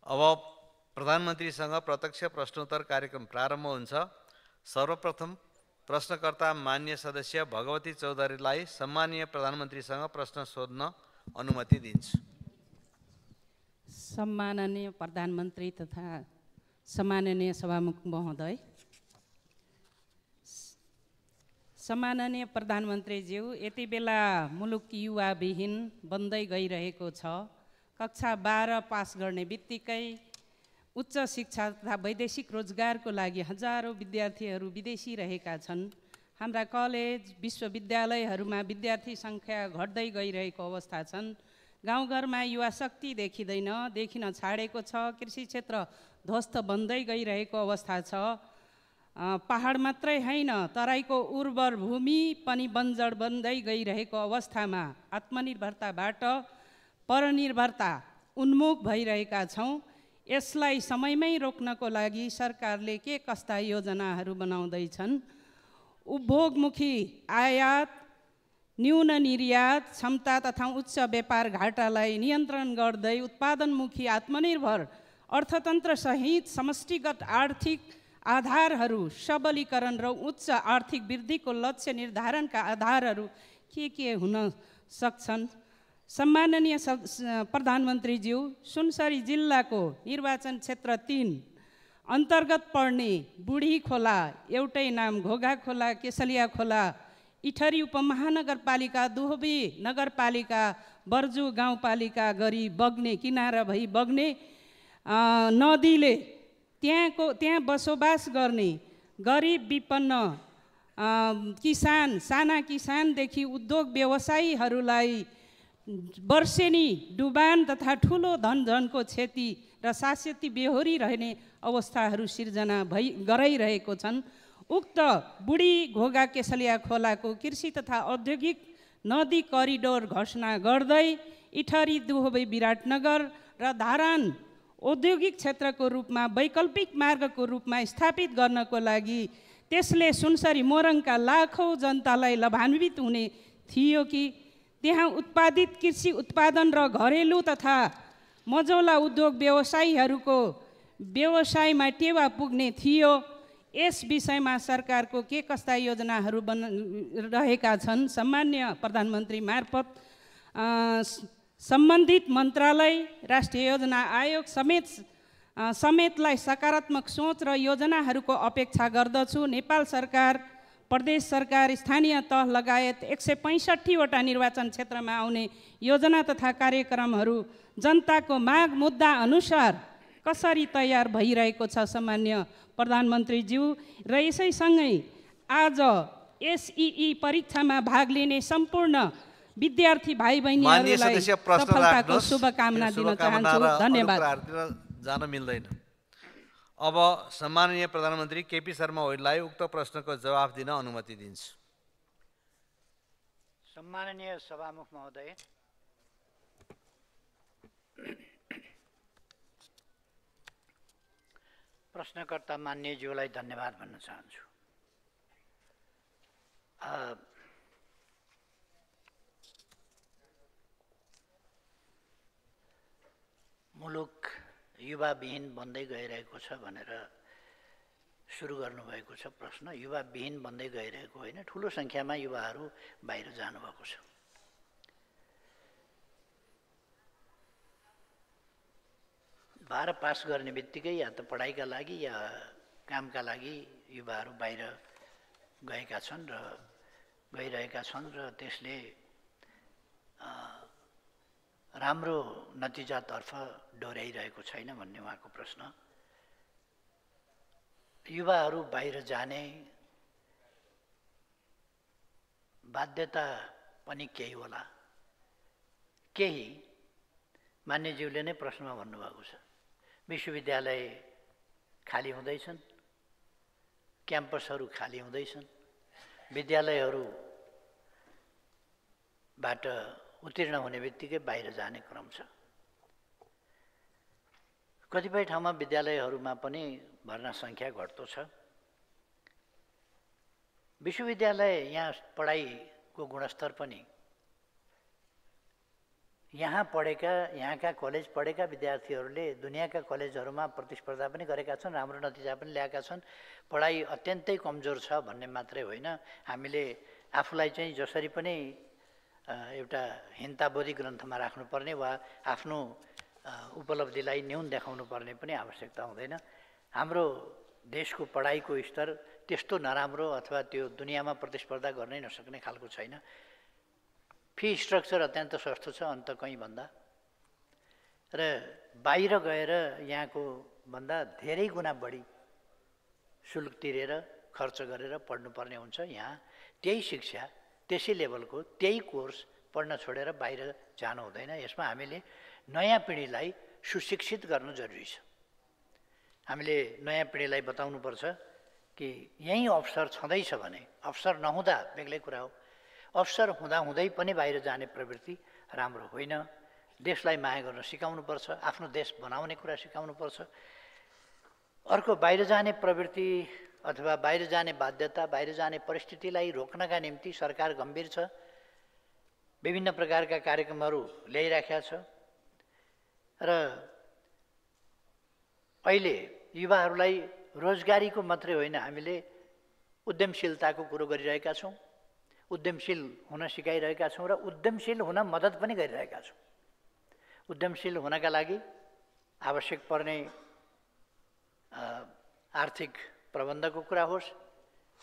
अब प्रधानमन्त्रीसँग प्रत्यक्ष प्रश्नोत्तर कार्यक्रम प्रारम्भ हुन्छ। सर्वप्रथम प्रश्नकर्ता मान्य सदस्य भगवती चौधरीलाई सम्मानीय प्रधानमन्त्रीसँग प्रश्न सोध्न अनुमति दिन्छु। सम्माननीय प्रधानमन्त्री तथा सम्माननीय सभामुख महोदय, सम्माननीय प्रधानमन्त्रीज्यू, यति बेला मुलुक युवाविहीन बन्दै गइरहेको छ। कक्षा 12 पास गर्ने बित्तिकै उच्च शिक्षा तथा वैदेशिक रोजगारको लागि हजारौँ विद्यार्थीहरू विदेशी रहेका छन्। हाम्रा कलेज विश्वविद्यालयहरूमा विद्यार्थी सङ्ख्या घट्दै गइरहेको अवस्था छन्। गाउँघरमा युवा शक्ति देखिन छाडेको छ। कृषि क्षेत्र ध्वस्त बन्दै गइरहेको अवस्था छ। पहाड मात्रै होइन, तराईको उर्वर भूमि पनि बन्जर बन्दै गइरहेको अवस्थामा आत्मनिर्भरताबाट परनिर्भरता उन्मुख भइरहेका छौँ। यसलाई समयमै रोक्नको लागि सरकारले के कस्ता योजनाहरू बनाउँदैछन्? उपभोगमुखी आयात, न्यून निर्यात क्षमता तथा उच्च व्यापार घाटालाई नियन्त्रण गर्दै उत्पादनमुखी आत्मनिर्भर अर्थतन्त्र सहित समष्टिगत आर्थिक आधारहरू सबलीकरण र उच्च आर्थिक वृद्धिको लक्ष्य निर्धारणका आधारहरू के हुन सक्छन्? सम्माननीय प्रधानमन्त्रीज्यू, सुनसरी जिल्लाको निर्वाचन क्षेत्र 3 अन्तर्गत पर्ने बुढी खोला, एउटै नाम घोघा खोला, केसलिया खोला, इटहरी उपमहानगरपालिका, दुहबी नगरपालिका, बर्जु गाउँपालिका गरी बग्ने किनारा भई बग्ने नदीले त्यहाँ बसोबास गर्ने गरिब विपन्न किसान, साना किसानदेखि उद्योग व्यवसायीहरूलाई वर्षेनी डुबान तथा ठुलो धनजनको क्षति र शाश्वती बेहोरी रहने अवस्थाहरू सिर्जना गराइरहेको छन्। उक्त बुढी घोघा केसलिया खोलाको कृषि तथा औद्योगिक नदी करिडोर घोषणा गर्दै इटहरी, दुहबी, विराटनगर र धारान औद्योगिक क्षेत्रको रूपमा वैकल्पिक मार्गको रूपमा स्थापित गर्नको लागि त्यसले सुनसरी मोरङका लाखौँ जनतालाई लाभान्वित हुने थियो कि त्यहाँ उत्पादित कृषि उत्पादन र घरेलु तथा मझौला उद्योग व्यवसायीहरूको व्यवसायमा टेवा पुग्ने थियो? यस विषयमा सरकारको के कस्ता योजनाहरू रहेका छन्? सम्मान्य प्रधानमन्त्री मार्फत सम्बन्धित मन्त्रालय, राष्ट्रिय योजना आयोग समेतलाई सकारात्मक सोच र योजनाहरूको अपेक्षा गर्दछु। नेपाल सरकार, प्रदेश सरकार, स्थानीय तह लगायत 165 वटा निर्वाचन क्षेत्रमा आउने योजना तथा कार्यक्रमहरू जनताको माग मुद्दा अनुसार कसरी तयार भइरहेको छ सम्मान्य प्रधानमन्त्रीज्यू? र यसैसँगै आज एसईई परीक्षामा भाग लिने सम्पूर्ण विद्यार्थी भाइ बहिनीहरूलाई सफलताको शुभकामना दिन चाहन्छु। धन्यवाद। जान मिल्दैन। अब सम्माननीय प्रधानमन्त्री केपी शर्मा ओलीलाई उक्त प्रश्नको जवाफ दिन अनुमति दिन्छु। सम्माननीय सभामुख महोदय, प्रश्नकर्ता मान्यज्यूलाई धन्यवाद भन्न चाहन्छु। मुलुक युवाविहीन बन्दै गइरहेको छ भनेर सुरु गर्नुभएको छ प्रश्न। युवाविहीन बन्दै गइरहेको होइन, ठुलो सङ्ख्यामा युवाहरू बाहिर जानुभएको छ। 12 पास गर्ने बित्तिकै या त पढाइका लागि या कामका लागि युवाहरू बाहिर गएका छन् र गइरहेका छन् र त्यसले राम्रो नतिजातर्फ डोर्याइरहेको छैन भन्ने उहाँको प्रश्न। युवाहरू बाहिर जाने बाध्यता पनि केही होला, केही मान्यज्यूले नै प्रश्नमा भन्नुभएको छ। विश्वविद्यालय खाली हुँदैछन्, क्याम्पसहरू खाली हुँदैछन्, विद्यालयहरूबाट उत्तीर्ण हुने बित्तिकै बाहिर जाने क्रम छ। कतिपय ठाउँमा विद्यालयहरूमा पनि भर्ना सङ्ख्या घट्दो छ। विश्वविद्यालय यहाँ पढाइको गुणस्तर पनि यहाँ पढेका, यहाँका कलेज पढेका विद्यार्थीहरूले दुनियाँका कलेजहरूमा प्रतिस्पर्धा पनि गरेका छन्, राम्रो नतिजा पनि ल्याएका छन्। पढाइ अत्यन्तै कमजोर छ भन्ने मात्रै होइन, हामीले आफूलाई चाहिँ जसरी पनि एउटा हिन्ताबोधी ग्रन्थमा राख्नुपर्ने वा आफ्नो उपलब्धिलाई न्यून देखाउनु पर्ने पनि आवश्यकता हुँदैन। हाम्रो देशको पढाइको स्तर त्यस्तो नराम्रो अथवा त्यो दुनियाँमा प्रतिस्पर्धा गर्नै नसक्ने खालको छैन। फी स्ट्रक्चर अत्यन्त सस्तो छ अन्त कहीँ भन्दा, र बाहिर गएर यहाँको भन्दा धेरै गुणा बढी शुल्क तिरेर खर्च गरेर पढ्नुपर्ने हुन्छ। यहाँ त्यही शिक्षा, त्यसै लेभलको त्यही कोर्स पढ्न छोडेर बाहिर जानु हुँदैन। यसमा हामीले नयाँ पिँढीलाई सुशिक्षित गर्नु जरुरी छ। हामीले नयाँ पिँढीलाई बताउनुपर्छ कि यहीँ अवसर छँदैछ भने, अवसर नहुँदा बेग्लै कुरा हो, अवसर हुँदाहुँदै पनि बाहिर जाने प्रवृत्ति राम्रो होइन। देशलाई माया गर्न सिकाउनुपर्छ, आफ्नो देश बनाउने कुरा सिकाउनुपर्छ। अर्को, बाहिर जाने प्रवृत्ति अथवा बाहिर जाने बाध्यता, बाहिर जाने परिस्थितिलाई रोक्नका निम्ति सरकार गम्भीर छ, विभिन्न प्रकारका कार्यक्रमहरू ल्याइराखेका छ। र अहिले युवाहरूलाई रोजगारीको मात्रै होइन, हामीले उद्यमशीलताको कुरो गरिरहेका छौँ, उद्यमशील हुन सिकाइरहेका छौँ र उद्यमशील हुन मद्दत पनि गरिरहेका छौँ। उद्यमशील हुनका लागि आवश्यक पर्ने आर्थिक प्रबन्धको कुरा होस्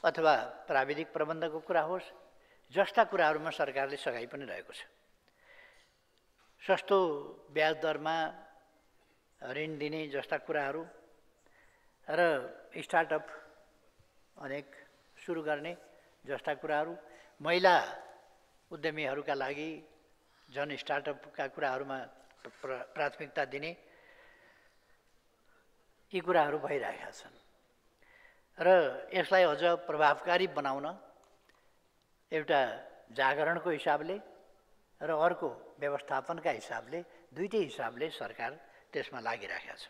अथवा प्राविधिक प्रबन्धको कुरा होस्, जस्ता कुराहरूमा सरकारले सघाइ पनि रहेको छ। सस्तो ब्याज दरमा ऋण दिने जस्ता कुराहरू र स्टार्टअप अनेक सुरु गर्ने जस्ता कुराहरू, महिला उद्यमीहरूका लागि जन स्टार्टअपका कुराहरूमा प्राथमिकता दिने, यी कुराहरू भइरहेका छन्। र यसलाई अझ प्रभावकारी बनाउन एउटा जागरणको हिसाबले र अर्को व्यवस्थापनका हिसाबले, दुईटै हिसाबले सरकार त्यसमा लागिरहेका छ।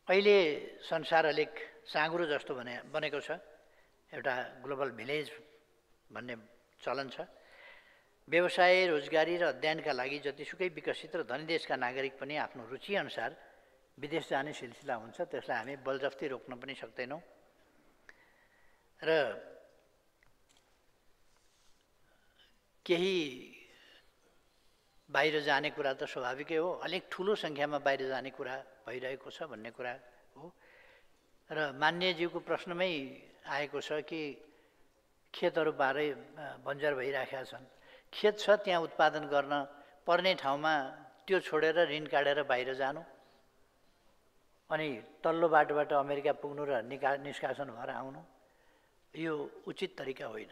अहिले संसार अलिक साँघुरो जस्तो बनेको छ, एउटा ग्लोबल भिलेज भन्ने चलन छ। व्यवसाय, रोजगारी र अध्ययनका लागि जतिसुकै विकसित र धनी देशका नागरिक पनि आफ्नो रुचिअनुसार विदेश जाने सिलसिला हुन्छ, त्यसलाई हामी बलजफ्ती रोक्न पनि सक्दैनौँ। र केही बाहिर जाने कुरा त स्वाभाविकै हो, अलिक ठुलो सङ्ख्यामा बाहिर जाने कुरा भइरहेको छ भन्ने कुरा हो। र मान्यज्यूको प्रश्नमै आएको छ कि खेतहरू बाह्रै बन्जर भइराखेका छन्। खेत छ, त्यहाँ उत्पादन गर्न पर्ने ठाउँमा त्यो छोडेर ऋण काटेर बाहिर जानु अनि तल्लो बाटोबाट अमेरिका पुग्नु र निष्कासन भएर आउनु, यो उचित तरिका होइन।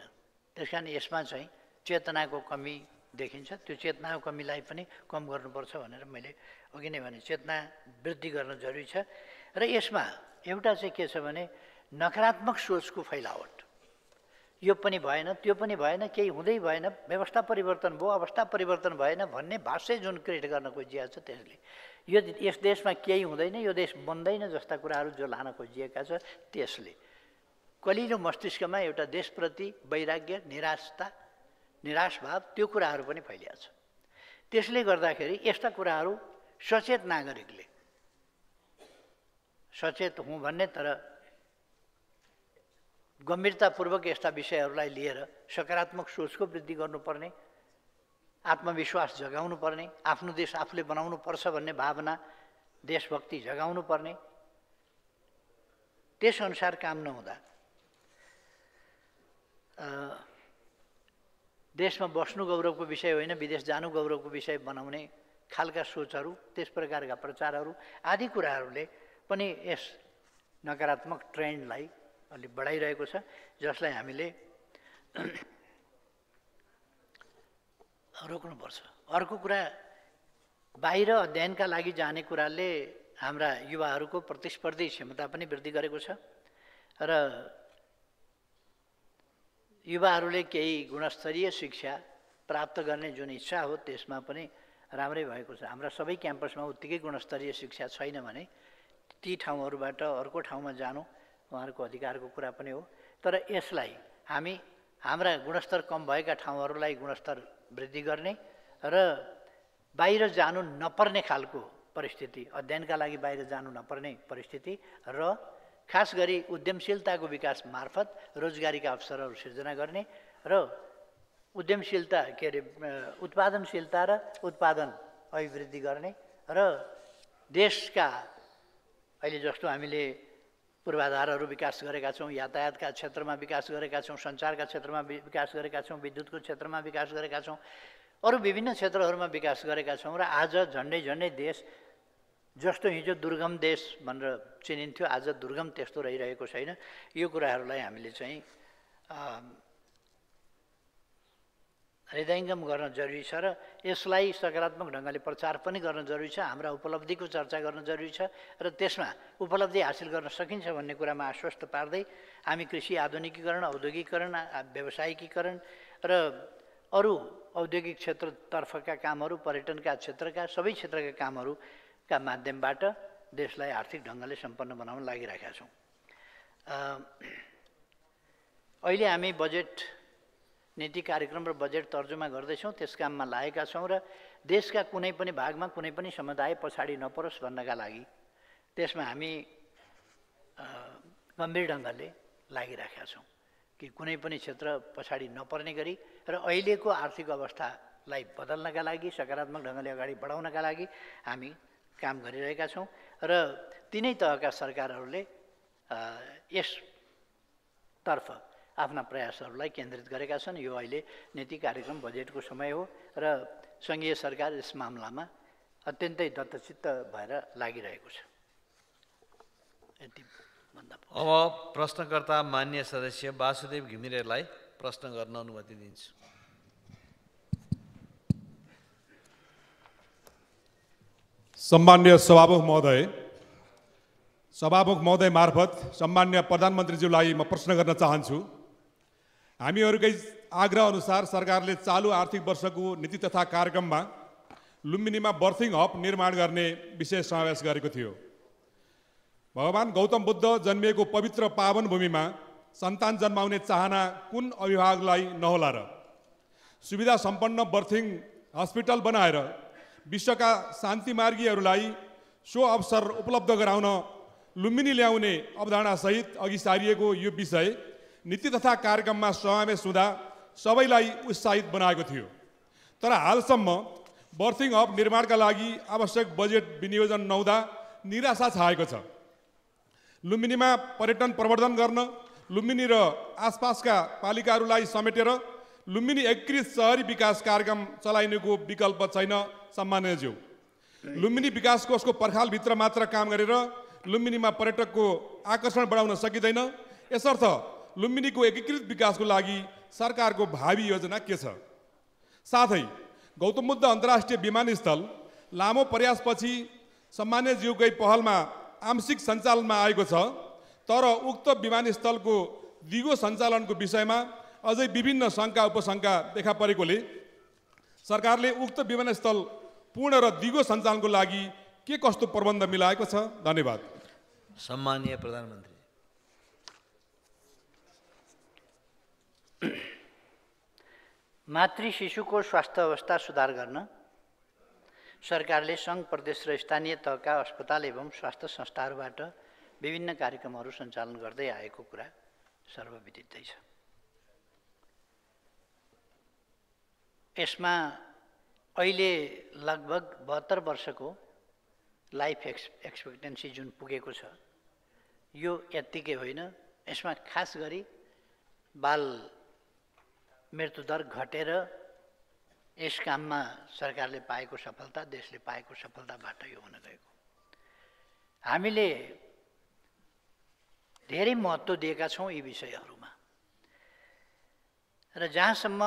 त्यस कारण यसमा चाहिँ चेतनाको कमी देखिन्छ। त्यो चेतनाको कमीलाई पनि कम गर्नुपर्छ भनेर मैले अघि नै भने, चेतना वृद्धि गर्न जरुरी छ। र यसमा एउटा चाहिँ के छ भने नकारात्मक सोचको फैलावट, यो पनि भएन, त्यो पनि भएन, केही हुँदै भएन, व्यवस्था परिवर्तन भयो, अवस्था परिवर्तन भएन भन्ने भाष्य जुन क्रिएट गर्न खोजिएको छ, त्यसले यस देशमा केही हुँदैन, यो देश बन्दैन जस्ता कुराहरू जो लान खोजिएका छ, त्यसले कलिलो मस्तिष्कमा एउटा देशप्रति वैराग्य, निराश भाव, त्यो कुराहरू पनि फैलिएको छ। त्यसले गर्दाखेरि यस्ता कुराहरू सचेत नागरिकले, सचेत हुँ भन्ने तर गम्भीरतापूर्वक यस्ता विषयहरूलाई लिएर सकारात्मक सोचको वृद्धि गर्नुपर्ने, आत्मविश्वास जगाउनु पर्ने, आफ्नो देश आफूले बनाउनु पर्छ भन्ने भावना, देशभक्ति जगाउनु पर्ने। त्यसअनुसार काम नहुँदा देशमा बस्नु गौरवको विषय होइन, विदेश जानु गौरवको विषय बनाउने खालका सोचहरू, त्यस प्रकारका प्रचारहरू आदि कुराहरूले पनि यस नकारात्मक ट्रेन्डलाई अलि बढाइरहेको छ, जसलाई हामीले रोक्नुपर्छ। अर्को कुरा, बाहिर अध्ययनका लागि जाने कुराले हाम्रा युवाहरूको प्रतिस्पर्धी क्षमता पनि वृद्धि गरेको छ र युवाहरूले केही गुणस्तरीय शिक्षा प्राप्त गर्ने जुन इच्छा हो त्यसमा पनि राम्रै भएको छ। हाम्रा सबै क्याम्पसमा उत्तिकै गुणस्तरीय शिक्षा छैन भने ती ठाउँहरूबाट अर्को ठाउँमा जानु उहाँहरूको अधिकारको कुरा पनि हो। तर यसलाई हामी हाम्रा गुणस्तर कम भएका ठाउँहरूलाई गुणस्तर वृद्धि गर्ने र बाहिर जानु नपर्ने खालको परिस्थिति, अध्ययनका लागि बाहिर जानु नपर्ने परिस्थिति र खास गरी उद्यमशीलताको विकास मार्फत रोजगारीका अवसरहरू सिर्जना गर्ने र उद्यमशीलता के अरे उत्पादनशीलता र उत्पादन अभिवृद्धि गर्ने र देशका अहिले जस्तो हामीले पूर्वाधारहरू विकास गरेका छौँ, यातायातका क्षेत्रमा विकास गरेका छौँ, सञ्चारका क्षेत्रमा विकास गरेका छौँ, विद्युतको क्षेत्रमा विकास गरेका छौँ, अरू विभिन्न क्षेत्रहरूमा विकास गरेका छौँ र आज झन्डै झन्डै देश जस्तो हिजो दुर्गम देश भनेर चिनिन्थ्यो आज दुर्गम त्यस्तो रहिरहेको छैन। यो कुराहरूलाई हामीले चाहिँ हृदयङ्गम गर्न जरुरी छ र यसलाई सकारात्मक ढङ्गले प्रचार पनि गर्न जरुरी छ। हाम्रा उपलब्धिको चर्चा गर्न जरुरी छ र त्यसमा उपलब्धि हासिल गर्न सकिन्छ भन्ने कुरामा आश्वस्त पार्दै हामी कृषि आधुनिकीकरण, औद्योगिकीकरण, व्यावसायिकीकरण र अरू औद्योगिक क्षेत्रतर्फका कामहरू, पर्यटनका क्षेत्रका सबै क्षेत्रका कामहरूका माध्यमबाट देशलाई आर्थिक ढङ्गले सम्पन्न बनाउन लागिरहेका छौँ। अहिले हामी बजेट नीति कार्यक्रम र बजेट तर्जुमा गर्दैछौँ, त्यस काममा लागेका छौँ र देशका कुनै पनि भागमा कुनै पनि समुदाय पछाडि नपरोस् भन्नका लागि त्यसमा हामी गम्भीर ढङ्गले लागिरहेका छौँ कि कुनै पनि क्षेत्र पछाडि नपर्ने गरी र अहिलेको आर्थिक अवस्थालाई बदल्नका लागि, सकारात्मक ढङ्गले अगाडि बढाउनका लागि हामी काम गरिरहेका छौँ र तिनै तहका सरकारहरूले यसतर्फ आफ्ना प्रयासहरूलाई केन्द्रित गरेका छन्। यो अहिले नीति कार्यक्रम बजेटको समय हो र सङ्घीय सरकार यस मामलामा अत्यन्तै दत्तचित्त भएर लागिरहेको छ। यति भन्दा अब प्रश्नकर्ता मान्य सदस्य वासुदेव घिमिरेलाई प्रश्न गर्न अनुमति दिन्छु। सम्मान्य सभामुख महोदय मार्फत सम्मान्य प्रधानमन्त्रीज्यूलाई म प्रश्न गर्न चाहन्छु। हामीहरूकै आग्रह अनुसार सरकारले चालु आर्थिक वर्षको नीति तथा कार्यक्रममा लुम्बिनीमा बर्थिङ हब निर्माण गर्ने विषय समावेश गरेको थियो। भगवान गौतम बुद्ध जन्मिएको पवित्र पावन भूमिमा सन्तान जन्माउने चाहना कुन अभिभावकलाई नहोला र? सुविधा सम्पन्न बर्थिङ हस्पिटल बनाएर विश्वका शान्तिमार्गीहरूलाई सो अवसर उपलब्ध गराउन लुम्बिनी ल्याउने अवधारणासहित अघि सारिएको यो विषय नीति तथा कार्यक्रममा समावेश हुँदा सबैलाई उत्साहित बनाएको थियो। तर हालसम्म बर्थिङ हब निर्माणका लागि आवश्यक बजेट विनियोजन नहुँदा निराशा छाएको छ। लुम्बिनीमा पर्यटन प्रवर्धन गर्न लुम्बिनी र आसपासका पालिकाहरूलाई समेटेर लुम्बिनी एकीकृत शहरी विकास कार्यक्रम चलाइनुको विकल्प छैन। सम्माननीयज्यू, लुम्बिनी विकास कोषको पर्खालभित्र मात्र काम गरेर लुम्बिनीमा पर्यटकको आकर्षण बढाउन सकिँदैन। यसर्थ लुम्बिनीको एकीकृत विकासको लागि सरकारको भावी योजना के छ? साथै गौतम बुद्ध अन्तर्राष्ट्रिय विमानस्थल लामो प्रयासपछि सम्माननीयज्यूकै पहलमा आंशिक सञ्चालनमा आएको छ, तर उक्त विमानस्थलको दिगो सञ्चालनको विषयमा अझै विभिन्न शङ्का उपशङ्का देखा परेकोले सरकारले उक्त विमानस्थल पूर्ण र दिगो सञ्चालनको लागि के कस्तो प्रबन्ध मिलाएको छ? धन्यवाद। सम्माननीय प्रधानमन्त्री। मातृ शिशुको स्वास्थ्य अवस्था सुधार गर्न सरकारले सङ्घ, प्रदेश र स्थानीय तहका अस्पताल एवं स्वास्थ्य संस्थाहरूबाट विभिन्न कार्यक्रमहरू सञ्चालन गर्दै आएको कुरा सर्वविदितै छ। यसमा अहिले लगभग 72 वर्षको लाइफ एक्सपेक्टेन्सी जुन पुगेको छ यो यत्तिकै होइन। यसमा खास गरी बाल मृत्युदर घटेर यस काममा सरकारले पाएको सफलता, देशले पाएको सफलताबाट यो हुन गएको। हामीले धेरै महत्त्व दिएका छौँ यी विषयहरूमा र जहाँसम्म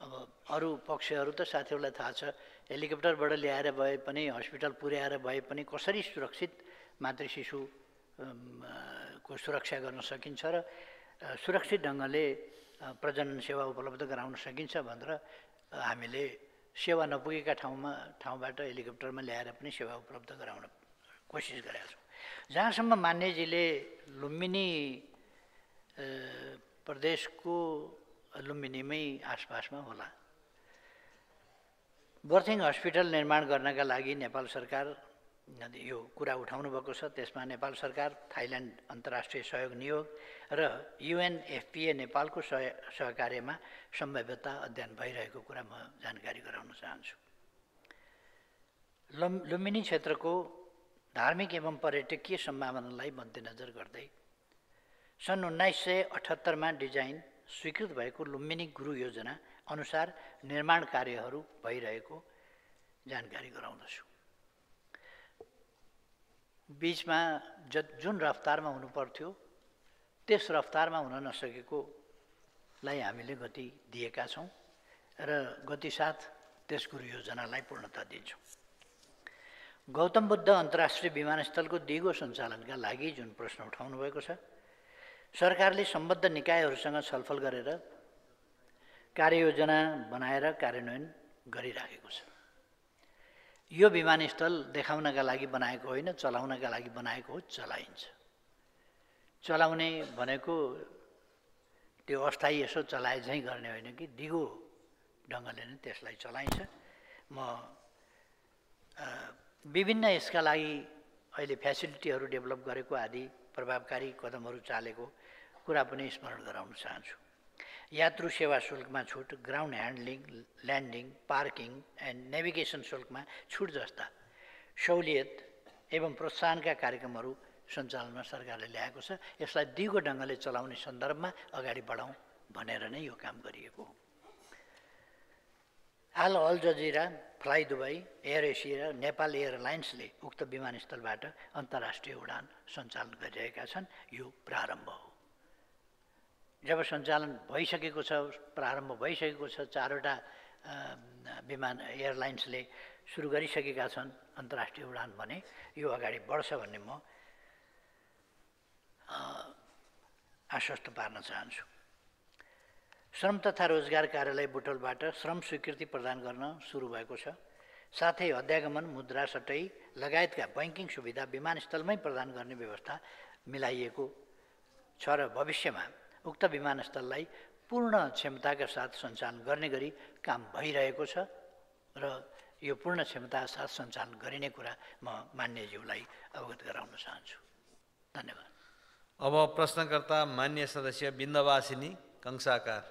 अब अरू पक्षहरू त साथीहरूलाई थाहा छ, हेलिकप्टरबाट ल्याएर भए पनि, हस्पिटल पुर्याएर भए पनि कसरी सुरक्षित मातृ शिशु को सुरक्षा गर्न सकिन्छ र सुरक्षित ढङ्गले प्रजनन सेवा उपलब्ध गराउन सकिन्छ भनेर हामीले सेवा नपुगेका ठाउँबाट हेलिकप्टरमा ल्याएर पनि सेवा उपलब्ध गराउन कोसिस गरेका छौँ। जहाँसम्म मान्यजीले लुम्बिनी प्रदेशको लुम्बिनीमै आसपासमा होला। बर्थिङ हस्पिटल निर्माण गर्नका लागि नेपाल सरकार यो कुरा उठाउनु भएको छ। त्यसमा नेपाल सरकार, थाइल्यान्ड अन्तर्राष्ट्रिय सहयोग नियोग र UNFPA नेपालको सहकार्यमा सम्भाव्यता अध्ययन भइरहेको कुरा म जानकारी गराउन चाहन्छु। लुम्बिनी क्षेत्रको धार्मिक एवं पर्यटकीय सम्भावनालाई मध्यनजर गर्दै सन् 1978 डिजाइन स्वीकृत भएको लुम्बिनी गुरु योजना अनुसार निर्माण कार्यहरू भइरहेको जानकारी गराउँदछु। बीचमा जुन रफ्तारमा हुनुपर्थ्यो त्यस रफ्तारमा हुन नसकेकोलाई हामीले गति दिएका छौँ र गतिसाथ त्यस गुरु योजनालाई पूर्णता दिन्छौँ। गौतम बुद्ध अन्तर्राष्ट्रिय विमानस्थलको दिगो सञ्चालनका लागि जुन प्रश्न उठाउनु भएको छ, सरकारले सम्बद्ध निकायहरूसँग छलफल गरेर कार्ययोजना बनाएर कार्यान्वयन गरिराखेको छ। यो विमानस्थल देखाउनका लागि बनाएको होइन, चलाउनका लागि बनाएको हो। चलाइन्छ। चलाउने भनेको त्यो अस्थायी यसो चलाए झैँ गर्ने होइन कि दिगो ढङ्गले नै त्यसलाई चलाइन्छ। म विभिन्न यसका लागि अहिले फ्यासिलिटीहरू डेभलप गरेको आदि प्रभावकारी कदमहरू चालेको कुरा पनि स्मरण गराउन चाहन्छु। यात्रु सेवा शुल्कमा छुट, ground handling, landing, parking and navigation शुल्कमा छुट जस्ता सहुलियत एवं प्रोत्साहनका कार्यक्रमहरू सञ्चालनमा सरकारले ल्याएको छ। यसलाई दिगो ढङ्गले चलाउने सन्दर्भमा अगाडि बढाउँ भनेर नै यो काम गरिएको हो। हाल Al Jazeera, Fly Dubai, Air Asia र नेपाल एयरलाइन्सले उक्त विमानस्थलबाट अन्तर्राष्ट्रिय उडान सञ्चालन गरिरहेका छन्। यो प्रारम्भ हो। जब सञ्चालन भइसकेको छ, प्रारम्भ भइसकेको छ, 4वटा विमान एयरलाइन्सले सुरु गरिसकेका छन् अन्तर्राष्ट्रिय उडान भने यो अगाडि बढ्छ भन्ने म आश्वस्त पार्न चाहन्छु। श्रम तथा रोजगार कार्यालय बुटोलबाट श्रम स्वीकृति प्रदान गर्न सुरु भएको छ। साथै अध्यागमन, मुद्रा सटै लगायतका बैंकिङ सुविधा विमानस्थलमै प्रदान गर्ने व्यवस्था मिलाइएको छ र भविष्यमा उक्त विमानस्थललाई पूर्ण क्षमताका साथ सञ्चालन गर्ने गरी काम भइरहेको छ र यो पूर्ण क्षमताका साथ सञ्चालन गरिने कुरा म मान्यज्यूलाई अवगत गराउन चाहन्छु। धन्यवाद। अब प्रश्नकर्ता मान्य सदस्य बिन्दवासिनी कंसाकार।